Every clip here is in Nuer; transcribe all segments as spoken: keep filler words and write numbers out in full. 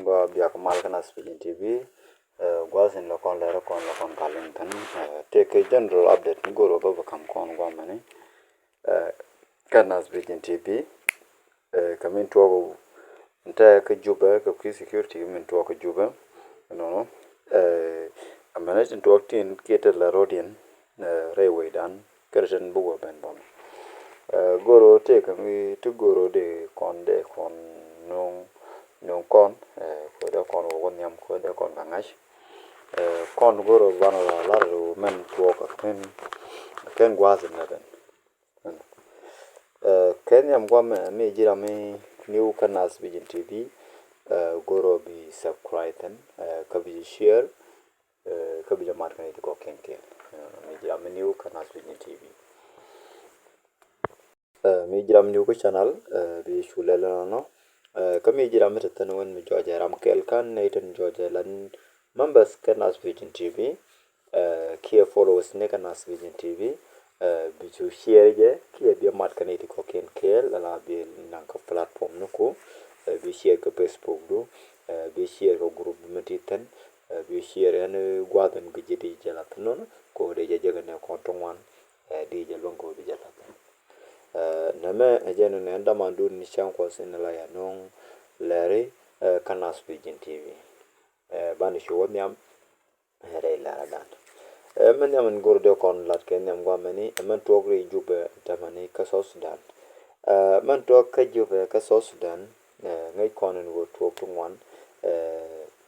Gua biak mal kä Nas Vision T V. Gua̱th in lɔ kɔn lɛr kɔn lɔ kɔn kal in thin. Tëë kɛ general update mi go̱r wä bä bä kam kɔn gua mɛni. Kä Nas Vision T V. Kä min tuɔk in tɛ kä Jubɛ, kä kui̱ security min tuɔk kä Jubɛ. Nɔnɔ. Amɛnɛ tin tuɔk tin kiɛ tɛ lɛ rɔdiɛn rɛy wecdan kɛ rɛ tin bi wä ben bɔn. Go̱r wä tëë kä mi ti go̱r wä dee kɔn dee kɔn nuŋ nuŋ kɔn kɛ dee kɔn wä wä nhiam kɛ dee kɔn ka ŋa̱c. Kɔn go̱r wä banɛ la lar wä mɛn tuɔk a kɛn a kɛn gua̱th in nɛ ben. Kɛ nhiam guam mi ji̱ ram mi new kä Nas Vision T V. Go̱r wä bi subscribe thin kä bi share. Kä bi jɛ mat kä nɛy ti kɔ̱kiɛn kɛɛl. Mi ji̱ ram mi new kä Nas Vision T V. Mi ji̱ ram new kä channel bi cu lɛl nɔnɔ. Kä mi ji̱ ram mi te thin wän mi jɔɔcɛ ram kɛɛl kä nɛy tin jɔɔcɛ la members kä Nas Vision T V. Kiɛ followers ni kä Nas Vision T V. Bi cu share jɛ kiɛ bi mat kä nɛy ti kɔ̱kiɛn kɛɛl ala bi naŋ kä platform ni ku. Bi share kä Facebook du. Bi share kä group mi ti thin. Bi share ɛn gua̱th in bi ji̱ di jɛ la thin nɔnɔ ko dee jɛ jɛ kɛ nɛ kɔn ti ŋuan. Di jɛ luäŋ ko bi jɛ la thin. Nɛmɛ ɛ jɛ ni nɛ ɛn daman dun ni cäŋ kuɔth in la ya nuŋ lɛri kä Nas Vision T V. Banɛ cu wä nhiam rɛy lɛr adan. Mɛn nhiam in go̱r dee kɔn lat kɛ nhiam guamɛni mɛn tuɔk rɛy Jubɛ tämɛni kä South Sudan. Mɛn tuɔk kä Jubɛ kä South Sudan. Ŋäc kɔn in wä tuɔk ti ŋuan.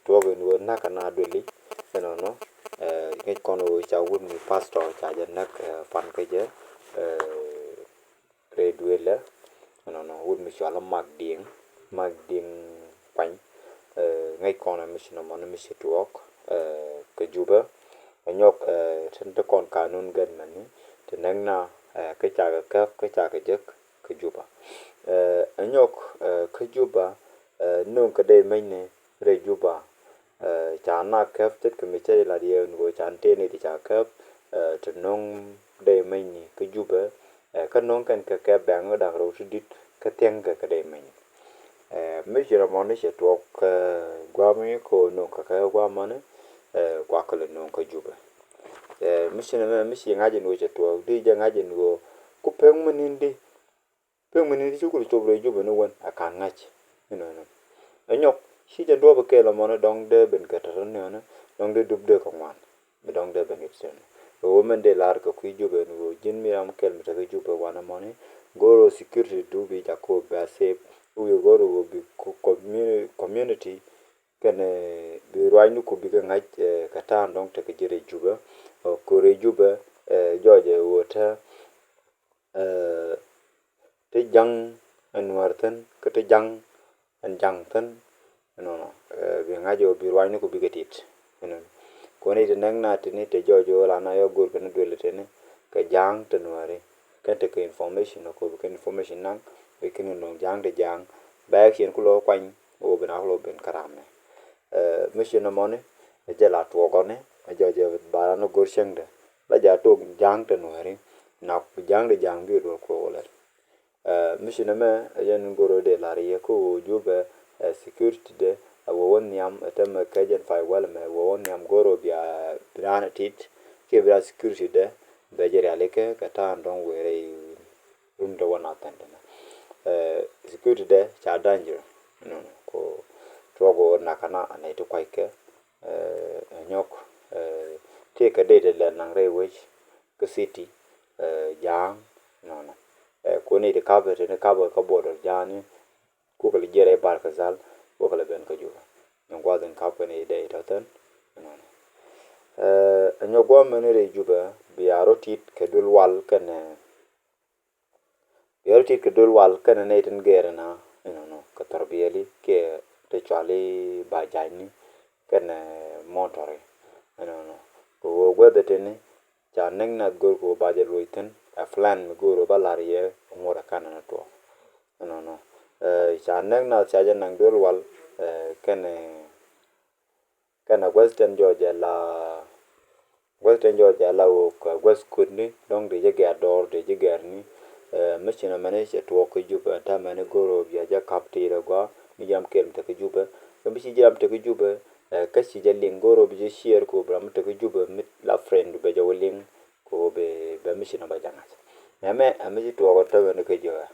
Tuɔk in wä näk kɛ na dueli. Ɛnɔnɔ. Ŋäc kɔn wä ca wut mi pastor ca jɛ näk pan kä jɛ. Rɛy duëlä. Nɔnɔ wut mi cɔal Mak Diɛŋ, Mak Diɛŋ Kuany. Ŋäc kɔn mi ci nɔmɔ ni mi ci tuɔɔk kä Jubɛ. Ɛ nyɔk tin ti kɔn kanun gɛn mɛni ti näk na kä cakɛ käp kä cakɛ jek kä Jubɛ. Ɛ nyɔk kä Jubɛ. Nuŋ kä dee mecni rɛy Jubɛ. Ca na käp ce̱tkɛ mi cä lat yɛ ni ɣöö ca tëë ni ti ca käp. Ti no̱ŋ dee mecni kä Jubɛ. Kä no̱ŋ kɛn kɛ käp bɛ̈ŋ dak rɛw ti di̱t kä thiäŋ kɛ kä dee mecni. Mi ci rɔ mɔni cɛ tuɔɔk gua̱a̱mi ko no̱ŋ kɛ kɛ gua̱a̱mani. Kuak kɛ lɛ no̱ŋ kä Jubɛ. Mi ci nɛ mɛ mi ci ŋa̱c in ɣöö cɛ tuɔɔk di jɛ ŋa̱c in ɣöö ku pek mi ni̱n di. Pek mi ni ti ci kul cop rɛy Jubɛ ni wen a kan ŋa̱c. Inɔnɔ ɛ nyɔk ci jɛ duɔp kɛɛl ɛmɔni dɔ̱ŋ dee ben kɛ tɔ̱tɔ̱ ni ɔni dɔ̱ŋ dee dup dee kɛ ŋuan. Mi dɔ̱ŋ dee ben kɛ tɔ̱tɔ̱ ni ɣöö mɛn dee lar kɛ kui̱ Jubɛ ni ɣöö ji̱n mi ram kɛl mi tekɛ Jubɛ wan ɛmɔni. Go̱o̱r ɣöö security du bi jak kɛ ɣöö bɛ a safe. Wi̱i̱ go̱o̱r ɣöö bi community kɛnɛ bi ruacni ku bikɛ ŋa̱c kɛ ta̱a̱n dɔ̱ŋ tekɛ ji̱ rɛy Jubɛ. Kɛ rɛy Jubɛ jɔɔcɛ ɣöö te ti ja̱ŋ ɛn Nuäär thi̱n kä ti ja̱ŋ ɛn ja̱ŋ thi̱n. Nɔnɔ bi ŋa̱c ɔ bi ruacni ku bikɛ tit. Kɔn i̱ ti näk na tini te jɔɔc ɔ la na yɔ go̱r kɛn duël tini kɛ ja̱ŋ te Nuääri. Kɛn te kɛ information ɔ kɔ bi kɛn information naŋ bi kɛn nɔŋ ja̱ŋ te ja̱ŋ. Bɛ action ku lɔ kuany ɔ bi na ku lɔ ben kä ram mɛ. Mi ci nɔmɔni ɛ jɛ la tuɔɔkɔni ɛ jɔɔc ɛ bara ni go̱r cäŋdɛ. La ja̱ tok ja̱a̱ŋ te Nuääri nak ja̱a̱ŋ te ja̱a̱ŋ bi duɔl kuɔk wä lɛl. Mi ci nɛmɛ ɛ jɛn go̱r wä dee la̱r yɛ kä ɣöö Jubɛ ɛ security dɛ ɛ wä wä nhiam ɛ tämɛ kä jɛn pay wälɛ mɛ ɛ wä wä nhiam go̱r wä bia bi raan ɛ tit kiɛ bi raan security dɛ bɛ jɛ rialikä kɛ ta̱a̱n dɔ̱ŋ wëë rɛy. Run dee wä na thɛn dee na security dɛ ca danger. Nɔnɔ ko tuɔk wä nakä na anɛ ti kuackɛ. Ɛ nyɔk tëë kɛ dee dee lɛ naŋ rɛy wec kä city. Ja̱a̱ŋ nɔnɔ kuni ti kapɛ tini kapɛ kä border ja̱a̱ni. Kukɛ lɛ jiɛn rɛy Bahr el Ghazal kukɛ lɛ ben kä Jubɛ. Ni gua̱th in kapɛ ni dee tɔ̱ thɛn. Nɔnɔ ɛ nyɔk gua̱a̱mɛni rɛy Jubɛ bia rɔ tit kɛ duël wal kɛnɛ. Bia rɔ tit kɛ duël wal kɛnɛ nɛy tin gɛɛr ɛna inɔnɔ kɛ thɔrbiɛli kiɛ ti cuali ba ja̱cni kɛnɛ mɔtɔri. Inɔnɔ kɛ ɣöö guäth itini ca näk nath go̱r kɛ ɣöö ba jɛ luɔc thi̱n ɛ plan mi go̱r ɣöö ba la̱r yɛ ŋuɔ̱t ɛ kanɛ ni tuɔɔk. Inɔnɔ ca näk nath ca jɛ naŋ duël wal kɛnɛ Kɛnɛ guäth tin jɔɔc ɛ la guäth tin jɔɔc ɛ la wok guäth kutni dɔ̱ŋ dee ji̱ gɛ̈r dɔɔr dee ji̱ gɛ̈rni. Mi ci nɔmɔni cɛ tuɔɔk kä Jubɛ ɛn täämɛni go̱r ɣöö bia jɛ ka̱p ti̱i̱t ɛ gɔaa mi ji̱ ram kɛl mi te kä Jubɛ. Kä mi ci ji̱ ram te kä Jubɛ, ɛ, kä ci jɛ liŋ go̱o̱r ɣöö bi jɛ share kɛ ɣöö bi ram mi te kä Jubɛ mi la friend bɛ jɛ wä liŋ kɛ ɣöö bɛ, bɛ mission bɛ jɛ ŋa̱c. Mɛmɛ ɛ mi ci tuɔɔk ɔ tämɛ ni kä jiök ɛ.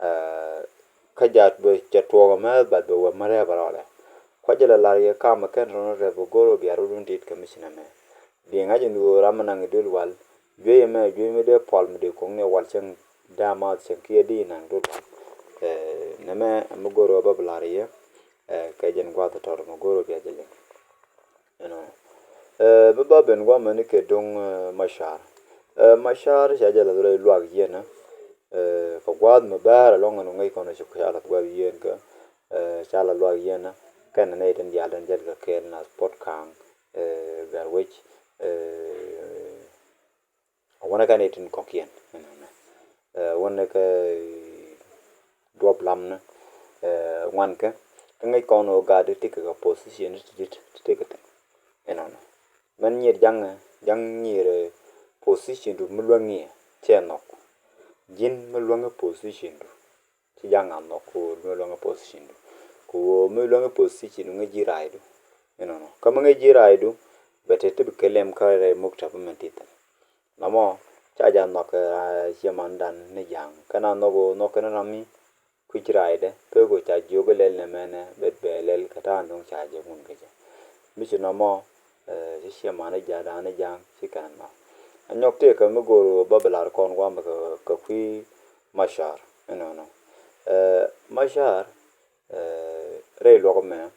Ɛ, kä jaat bɛ cɛ tuɔɔk ɛmɛ bat bɛ wä märɛ bɛ rɔɔdɛ. Kua̱c jɛ lɛ lar yɛ kamɛ kɛn rɔn rɛp bɛ go̱o̱r ɣöö bia rɔɔdun dit kɛ mission ɛmɛ. Di ŋa̱c in ɣöö ram mi naŋ i̱ duël wal, juey ɛmɛ, juey mi dee pual mi dee ko̱ŋ ni wal cäŋ dee amath cäŋ kiɛ di naŋ duël wal. Ɛ, nɛmɛ ɛ mi go̱o̱r ɣöö bä bi lar yɛ, ɛ, kɛ jɛn gua̱th tɔt mi go̱o̱r ɣöö bia jɛ liŋ. Ɛnɔ. Ɛ, bä bä ben guamɛ ni kɛ do̱ŋ, ɛ, Macar. Ɛ, Macar ca jɛ lath rɛy luak yieenä. Ɛ, kɛ gua̱a̱th mi bäär ɛlɔ̱ŋ ɛn ŋäc kɔn ci ca lath gua̱a̱th yieen kä, ɛ, ca lath luak yieenä. Kɛn nɛy tin diaal tin jɛl kɛ kɛɛl nath Puɔt Ka̱a̱ŋ, ɛ, Gär Wec, ɛ, a wänä kɛ nɛy tin kɔ̱kiɛn. Ɛnɔnɔ. Ɛ, wänä kɛ, ɛ, duɔ̱p lamnä, ɛ, ŋuan kɛ. Kä ŋäc kɔn ɣöö gaat ti tekɛ kɛ position ti dit ti tekɛ thi̱n. Ɛnɔnɔ. Mɛn nyier jaŋ, jaŋ nyier, ɛ, position du mi luäŋ nyier cɛ nhɔk. Ji̱n mi luäŋ position du. Ci jaŋ a nhɔk kɛ ɣöö mi luäŋ position du. Kɛ ɣöö mi luäŋ position du ŋäc ji̱ raaydu. Ɛnɔnɔ. Kä mi ŋäc ji̱ raaydu, bɛ te ti bi kɛ lɛm kä rɛy muktab mɛn ti thi̱n. Namɔ, ca jaŋ nhɔk, ɛ, ciɛ mandan ni jaŋ. Kä na nhɔk ɣöö nhɔk kɛn ram mi kui̱c raydɛ, pek ɣöö ca jiök lɛl nɛmɛnɛ, bet bɛ lɛl kɛ ta̱a̱ duŋ ca jɛ ŋun kɛ jɛ. Mi ci nɔmɔ, ɛ, ci ciɛ mani ja̱a̱ŋ da̱a̱n ni ja̱a̱ŋ, ci kɛn nɔmɔ. Ɛ nyɔk tëëkä mi go̱o̱r ɣöö bä bi la̱r kɔn gua̱a̱mɛ kɛ, kɛ kui̱ Macar, ɛnɔnɔ. Ɛ, Macar, ɛ, rɛy luɔk mɛ,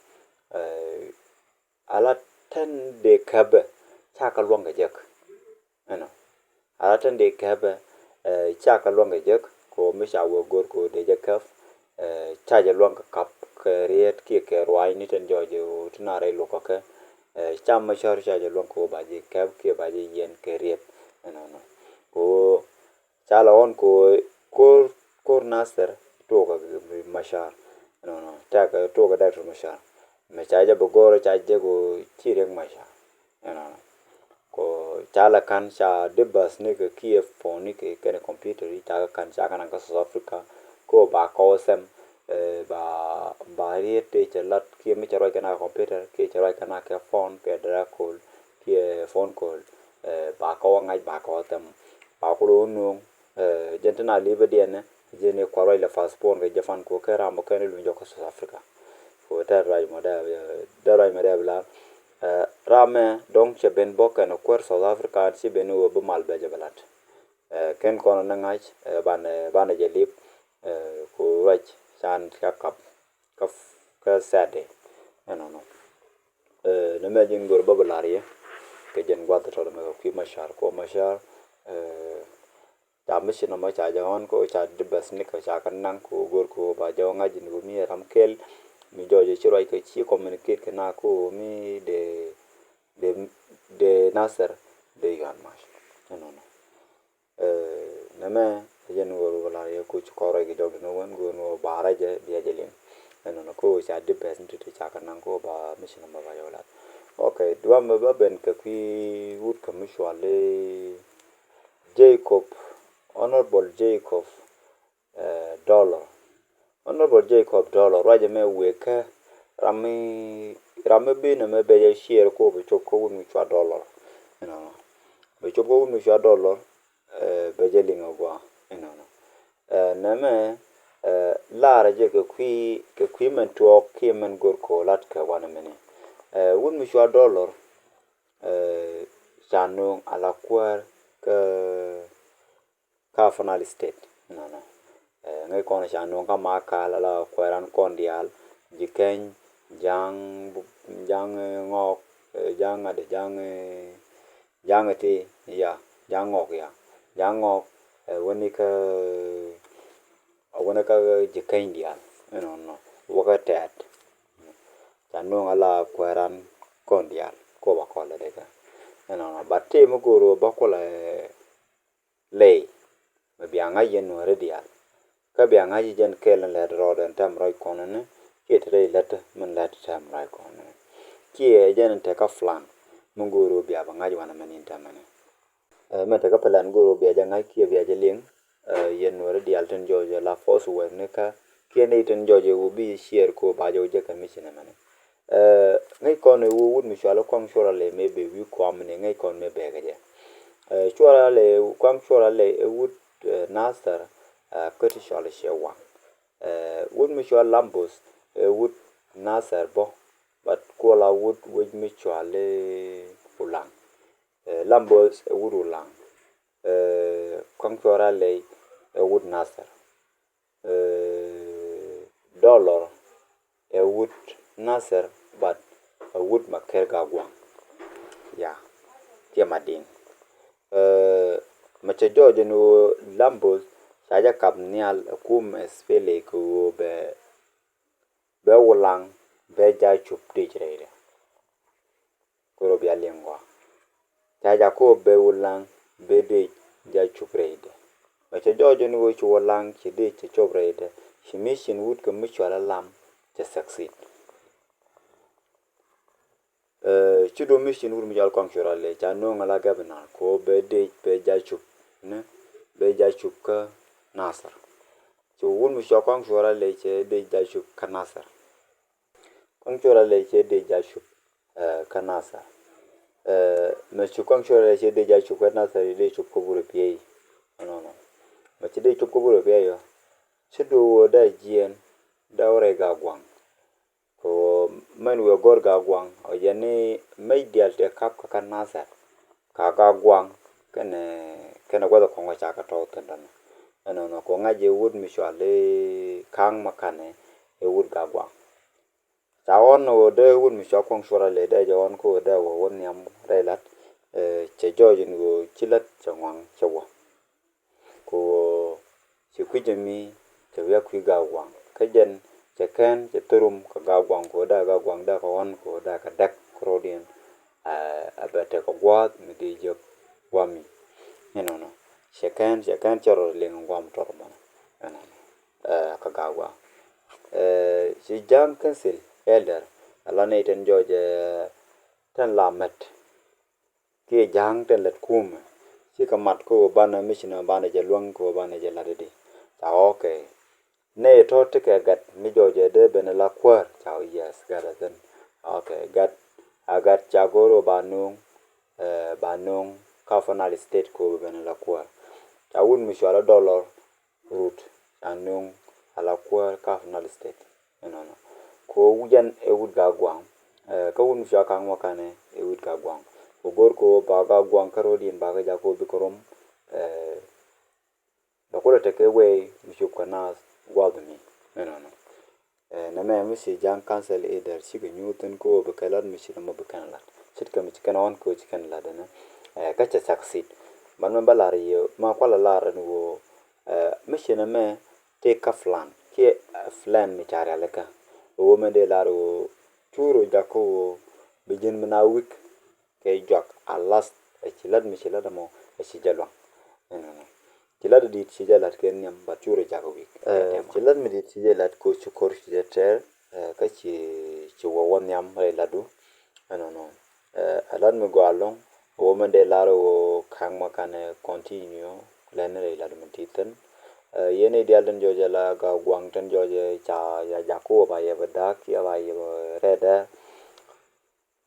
ɛ, a la tɛn dee käpɛ, ca kɛ luaŋ kɛ jek. Ɛnɔ. A la tɛn dee käpɛ, ɛ, ca kɛ luaŋ kɛ jek, kɛ ɣöö mi ca wee go̱r kɛ ɣöö dee jɛ käp, ɛ, ca jɛ luaŋ kɛ kap kɛ riet kiɛ kɛ ruaacni tin jɔɔc ɛ ɣöö ti na rɛy luɔk kɛ kɛ, ɛ, ca Macar ca jɛ luaŋ kɛ ɣöö ba jɛ käp kiɛ ba jɛ yiɛn kɛ riet. Ɛnɔnɔ. Kɛ ɣöö ca la ɣɔn kɛ ɣöö ko̱r, ko̱r Nasir tuɔɔk kɛ Macar. Ɛnɔnɔ. Tɛk tuɔɔk kɛ Doctor Macar. Mɛ ca jɛ bi go̱r ca jɛ kɛ ɣöö ci Riek Macar. Ɛnɔnɔ. Kɛ ca la ka̱n ca device ni kɛ kiɛ phone ni kɛ kɛnɛ computer i̱ ca kɛ ka̱n ca kɛ naŋ kä South Africa. Kɛ ɣöö ba kɔw thɛm, ɛ, ba, ba riet tëë cɛ lat kiɛ mi cɛ ruac kɛ na kɛ computer kiɛ cɛ ruac kɛ na kɛ phone kɛ direct call kiɛ phone call, ɛ, ba kɔw ŋa̱c ba kɔw thɛm. Ba kul ɣöö nuɔ̱ŋ, ɛ, jɛn ti na li̱pä diɛn nɛ, jɛn i̱ kua ruac lɛ passport kɛ Japan kɛ ɣöö kɛ ram bä kɛn i̱ luny jɔk kä South Africa. Kɛ ɣöö tɛr ruac mɔ dee, dee ruac mɔ dee bi lar. Ɛ, ram mɛ dɔ̱ŋ cɛ ben bä kɛn kuäär South Africa, ci ben i̱ ɣöö bi mal bɛ jɛ bɛ lat. Ɛ, kɛn kɔn ni ŋa̱c, ɛ, banɛ, banɛ jɛ lip, ɛ, ku ruac can ca kap kä, kä Saturday. Ɛnɔnɔ. Ɛ, nɛmɛ ji̱n go̱r bä bi la̱r yɛ kɛ jɛn gua̱th tɔt mɛ kɛ kui̱ Macar kɛ ɣöö Macar, ɛ, ca mi ci nɔmɔ ca jɛ ɣɔn kɛ ɣöö ca device ni kɛ ca kɛ naŋ kɛ ɣöö go̱r kɛ ɣöö ba jɛ ɣɔn ŋa̱c ji̱n kɛ ɣöö mi ɛ ram kɛl mi jɔɔc ci ruac kɛ ci communicate kɛ na kɛ ɣöö mi dee, dee, dee Nasir dee yuan mac. Ɛnɔnɔ. Ɛ, nɛmɛ ɛ jɛn ɣöö wä la yɛ kuc kɔrɛ kɛ jɔk ni wän ɣöö wä barɛ jɛ bia jɛ liŋ. Ɛnɔnɔ kɛ ɣöö ca di bɛth ni ti ti ca kɛ naŋ kɛ ɣöö ba mission mɛ ba yɛ wä lat. Ok, duam mɛ ba ben kɛ kui̱ wut kɛ mi cual i̱ Jacob, Honorable Jacob, ɛ, Dollar. Honorable Jacob Dollar, ruacɛ mɛ wëë kä ram mi, ram mi bi nɛ mɛ bɛ jɛ share kɛ ɣöö bɛ cop kä wut mi cua Dollar. Ɛnɔnɔ. Bɛ cop kä wut mi cua Dollar, ɛ, bɛ jɛ liŋ a gua. Ɛnɔnɔ. Ɛ, nɛmɛ, ɛ, larɛ jɛ kɛ kui̱, kɛ kui̱ mɛn tuɔɔk kiɛ mɛn go̱r kɛ ɣöö lat kɛ wanɛ mɛni. Ɛ, wut mi cua Dollar, ɛ, ca nööŋ a la kuäär kä kä Upper Nile State. Nɔnɔ. Ɛ, ŋäc kɔn ca nuɔ̱ŋ kä Makal ala kuɛran kɔn diaal, Ji̱ Keny, Ja̱a̱ŋ, Ja̱a̱ŋ, ɛ, Ŋɔɔk, ɛ, Ja̱a̱ŋ ŋa̱t, Ja̱a̱ŋ, ɛ, Ja̱a̱ŋ ɛ ti, ya, Ja̱a̱ŋ Ŋɔɔk, ya. Ja̱a̱ŋ Ŋɔɔk, ɛ, wäni kä, ɛ, wäni kä Ji̱ Keny diaal. Ɛnɔnɔ. Wäkä Tɛɛt. Ca nuɔ̱ŋ ala kuɛran kɔn diaal. Kɔ ba kɔl ɛ dee kä. Ɛnɔnɔ. Ba tëë mi go̱o̱r ɣöö ba kulɛ, ɛ, lɛy, mi bia ŋa̱c yɛn Nuääri diaal. Kä bia ŋa̱c jɛn kɛl in lät rɔɔdɛ in tɛm ruac kɔn ni, kiɛ te rɛy lät min lät tɛm ruac kɔn ni. Kiɛ jɛn in te kä plan, mi go̱o̱r ɣöö bia bɛ ŋa̱c wanɛ mɛn in tɛmɛ ni. Ɛ, mɛn te kä plan go̱o̱r ɣöö bia jɛ ŋa̱c kiɛ bia jɛ liŋ, ɛ, yɛn Nuääri diaal tin jɔɔc ɛ la force wɛr ni kä, kiɛ ni tin jɔɔc ɛ ɣöö bi share kɛ ɣöö ba jɛ wä jɛ kɛ mission ɛmɛni. Ɛ, ŋäc kɔn ɛ wut mi cɔal i̱ Kuaŋ Cuɔl Alɛy mëë bëë wi̱i̱ kɔam ni ŋäc kɔn mëë bëë kɛ jɛ. Ɛ, Cuɔl Alɛy, Kuaŋ Cuɔl Alɛy ɛ wut, ɛ, Nathɛr, ɛ, kä ti cɔal i̱ Ciɛ Waŋ. Ɛ, wut mi cɔal Lambos ɛ wut Nathɛr bä, but kuɔ la wut wec mi cɔal i̱ Ulaŋ. Ɛ, Lambos ɛ wut Ulaŋ. Ɛ, Kuaŋ Cuɔl Alɛy ɛ wut Nathɛr. Ɛ, Dɔlɔr ɛ wut Nathɛr, but ɛ wut Makɛr Gaaguaŋ. Ya, kiɛ Madiŋ. Ɛ, mɛ cɛ jɔɔc ɛn ɣöö Lambos ca jɛ kap nhial ɛ kum ɛ spele kɛ ɣöö bɛ, bɛ Ulaŋ bɛ ja̱ cup dec rɛydɛ. Kɛ rɔ bia liŋ gɔaa. Ca ja̱ kɔ bɛ Ulaŋ bɛ dec ja̱ cup rɛydɛ. Mɛ cɛ jɔɔc ɛn ɣöö ci Ulaŋ ci dec cɛ cop rɛydɛ, ci mission wut kɛ mi cɔal i̱ Lam cɛ succeed. Ɛ, ci duɔ mission wut mi cɔal Kuaŋ Cuɔl Alɛy ca nööŋ ala governor kɛ ɣöö bɛ dec bɛ ja̱ cup ni, bɛ ja̱ cup kä Nathɛr. Ci wut mi cɔal Kuaŋ Cuɔl Alɛy cɛ dec ja̱ cup kä Nathɛr. Kuaŋ Cuɔl Alɛy cɛ dec ja̱ cup, ɛ, kä Nathɛr. Ɛ, mɛ ci Kuaŋ Cuɔl Alɛy cɛ dec ja̱ cup kä Nathɛr, dec cup kä Burɛ Piey. Ɛnɔnɔ. Mɛ ci dec cup kä Burɛ Piey ɔ, ci duɔ ɣöö dee jiɛn, dee wä rɛy Gaaguaŋ. Kɛ ɣöö mɛn wi̱i̱ ɛ go̱r Gaaguaŋ ɔ jɛn ni mec diaal tëë kap kä kä Nathɛr, ka Gaaguaŋ kɛnɛ, kɛnɛ gua̱th ɛ kɔŋ ɔ ca kɛ tɔ̱w thi̱n tɔ̱nɔ. Ɛnɔnɔ kɛ ɣöö ŋa̱c jɛ wut mi cɔal i̱ Ka̱a̱ŋ Makanɛ ɛ wut Gaaguaŋ. Ca ɣɔ̱n ɣöö dee wut mi cɔal Kuaŋ Cuɔl Alɛy dee jɛ ɣɔ̱n kä ɣöö dee wä wä nhiam rɛy la̱t, ɛ, cɛ jɔɔc ɛn ɣöö ci la̱t cɛ ŋɔaŋ cɛ wä. Kɛ ɣöö ci kui̱c ɛmi cɛ wiak kui̱ Gaaguaŋ. Kä jɛn cɛ kɛn cɛ thärum kɛ Gaaguaŋ kɛ ɣöö dee Gaaguaŋ dee kɛ ɣɔ̱n kɛ ɣöö dee kɛ däk kä ro̱diɛn, ɛ, a bɛ tekɛ gua̱a̱th mi dee jek gua̱a̱mi. Inɔnɔ. Cɛ kɛn, cɛ kɛn cɛ rɔ liŋ gua̱a̱m tɔr mɔnɔ. Inɔnɔ. Ɛ, kä Gaaguaŋ. Ɛ, ci Ja̱a̱ŋ Council Elder, ala nɛy tin jɔɔc, ɛ, tin la mät. Kiɛ Ja̱a̱ŋ tin lät kumɛ. Cikɛ mat kä ɣöö banɛ mi ci nɛ banɛ jɛ luäŋ kä ɣöö banɛ jɛ la̱t i̱di. Ca ɣɔ̱ɔ̱kɛ. Nɛy tɔ̱ tekɛ gat mi jɔɔcɛ dee ben ala kuäär. Ca ɣɔ̱ yes, gat a thi̱n. Okay, gat, a gat ca go̱o̱r ɣöö ba nööŋ, ɛ, ba nööŋ kä Upper Nile State kä ɣöö ben ala kuäär. Ca wut mi cɔal a Dɔlɔr Rut ca nööŋ ala kuäär kä Upper Nile State. Ɛnɔnɔ. Kɛ ɣöö wut jɛn ɛ wut Gaaguaŋ, ɛ, kä wut mi cɔal Ka̱a̱ŋ Makanɛ ɛ wut Gaaguaŋ. Kɛ go̱o̱r kɛ ɣöö ba Gaaguaŋ kä ro̱diɛn ba kɛ jakä ɣöö bikɛ rom, ɛ, bɛ kulɛ tekɛ wee mi cop kɛ naath gua̱a̱th mi. Ɛnɔnɔ. Ɛ, nɛmɛ mi ci Ja̱a̱ŋ Council Elder cikɛ nyuuth thi̱n kä ɣöö bi kɛn la̱t mi ci nɛmɛ bi kɛn la̱t. Ce̱tkɛ mi ci kɛn ɣɔ̱n kä ɣöö ci kɛn la̱t ɛnɛ. Ɛ, kä cɛ succeed. Ban mɛ ba lar yɛ, ma kualɛ lar ɛn ɣöö, ɛ, mi ci nɛmɛ tëë kä plan. Kiɛ, ɛ, plan mi ca rialikä. Ɣöö mɛn dee lar ɣöö cu rɔ jakä ɣöö bi ji̱n mi na weak kɛ juak a lath ɛ ci la̱t mi ci la̱t ɛmɔ ɛ ci jɛ luaŋ. Ɛnɔnɔ. Ci la̱t di̱i̱t ci jɛ la̱t kɛ nhiam, but cu rɔ jakä weak. Ɛ, ci la̱t mi di̱i̱t ci jɛ la̱t kɛ ɣöö ci ko̱r ci jɛ tɛr, ɛ, kä ci, ci wä wä nhiam rɛy la̱tdu. Ɛnɔnɔ. Ɛ, ɛ la̱t mi gɔaa ɛlɔ̱ŋ, ɣöö mɛn dee lar ɣöö Ka̱a̱ŋ Makanɛ continue lɛn rɛy la̱t mi ti thi̱n. Ɛ, yɛn i̱ diaal tin jɔɔcɛ la Gaaguaŋ tin jɔɔcɛ ca ya jakä ɣöö ba yɛ bɛ da̱a̱k, ya ba yɛ bɛ rɛɛdɛ.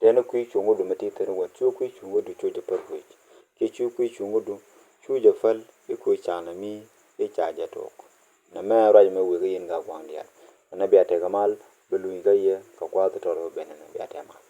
Tëë ni kui̱ cuŋ wädu mi ti thi̱n wän, cu kui̱ cuŋ wädu cu jɛ pär kui̱c. Kiɛ cu kui̱ cuŋ wädu cu jɛ päl i̱ kui̱ ca nɛ mi i̱ ca jɛ tok. Nɛmɛ ruac mɛ wëë kä yɛn Gaaguaŋ diaal. Nɛ bia tekɛ mal bɛ luny kä yɛ kɛ gua̱a̱th tɔr bɛ ben nɛ bia tekɛ mal.